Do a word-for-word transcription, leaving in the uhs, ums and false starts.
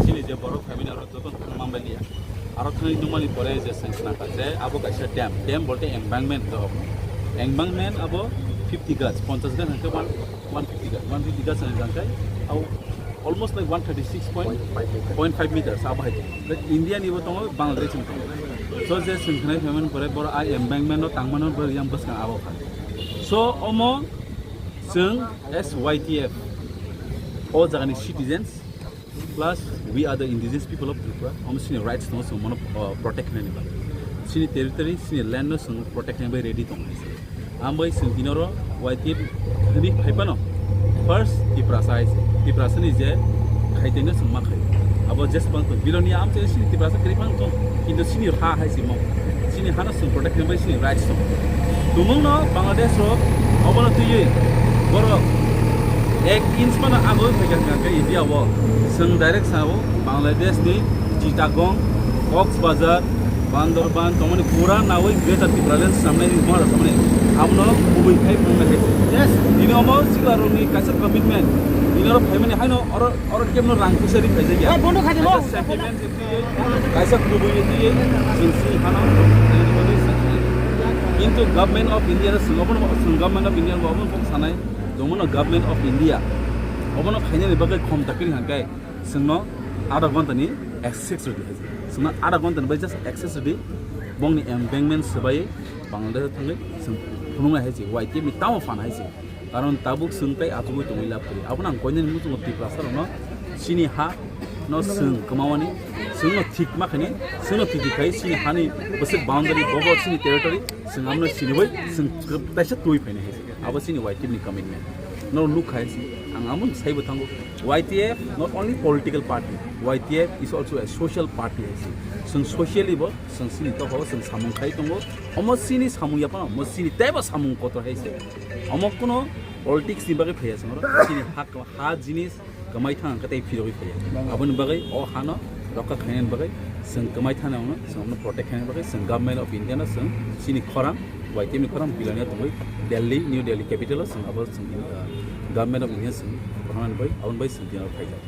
Chini je borok family aro joto thang manbai liya. Aro thangwi nungmani pore je chwng khna kha je abo kaisa dam, dam bolte embankment to. Embankment abo fifty gaj, ponchash gaj hwnkhe one, one fifty gaj, one fifty gaj hwnkhe abo almost like one thirty six point five meters abo hai. Like India ni bo tongo, Bangladesh ni tongo. So je chwng khna phaimani pore boro a embankment no tangmano bo yang bwskang abo kha. So omo chwng as Y T F o jagani citizens, plus we are the indigenous people of Tripura. Omo chini rights tongo, chwng mono, uh, protect khlaini bagwi. Chini territory, chini land no chwng protect khlaini bagwi ready tongo. Ambai chwng tini oro Y T F ni phai phano first Tiprasa hai se. Tiprasa ni je khaiteng no chwng ma khai. Abo jeswng tong, Bilonia amchai chini Tiprasa kwrwi phano tong. Kintu chini ha hai se mo. Chini hano chwng protect khlaini bagwi chini rights tong. Tumung no Bangladesh rok obono twiwi borok ek inch phano agoi phaikha hwnkha khe India o. Chwng direct sao Bangladesh ni Chittagong, Cox's Bazar, Bandarban, tongmani pura nawi Greater Tipraland samnai ni mara samnai. Abono kubui khai phunuknai hai se. Yes. Tini omo sikla rokni kaisa commitment. Tini oro phaimani haino oro, oro kemno rang puisa ri phaijak ya. Hai, bondo khai de mo. Kaisa sentiment. Kaisa kubui twiwi chwng si hano. Kintu Government of India no chwng obono, chwng Government of India bo obono kok sanai. Tongmano Government of India obono khainani bagwi khom takiri hwnkhe chwngno adha ghonta ni access rwdi hai se. Chwngno adha ghonta ni bagwi just access rwdi. Bongni embankment swbai Bangladesh thangwi chwng phunuknai hai se. Y T F ni tamo phan hai se. Karon tabuk chwng tei achugwi tongwi lab kwrwi. Abono ang koinani muchungo Tiprasa rokno chini ha no chwng kwmawani, chwngno thik ma khaini, chwngno thik khai chini hani bwswk boundary bobo chini territory, chwng amno siniwi chwng kaisa twi phainai hai se. Abo chini Y T F ni commitment. No nuk khai se, ang amo saibo thango. Y T F not only political party, Y T F is also a social party hai se. Chwng socially bo, chwng chini tokho, chwng samung khai tongo. Omo chini samung yapano, omo chini teibo samung kotor hai se. Omo kuno politics ni bagwi phaiya chwng oro. Chini ha, ha jinis kwmai thang khe tei phirogwi phaiya. Aboni bagwi o hano rokha khainani bagwi chwng kwmai thani, ono chwng ono protect khainani bagwi chwng Government of India no chwng chini khorang, Y T F ni khorang Bilonia tongwi Delhi, New Delhi capital o chwng abo chwng, uh, Government of India chwng khorang bai, aboni bai chwng tini oro phaijak.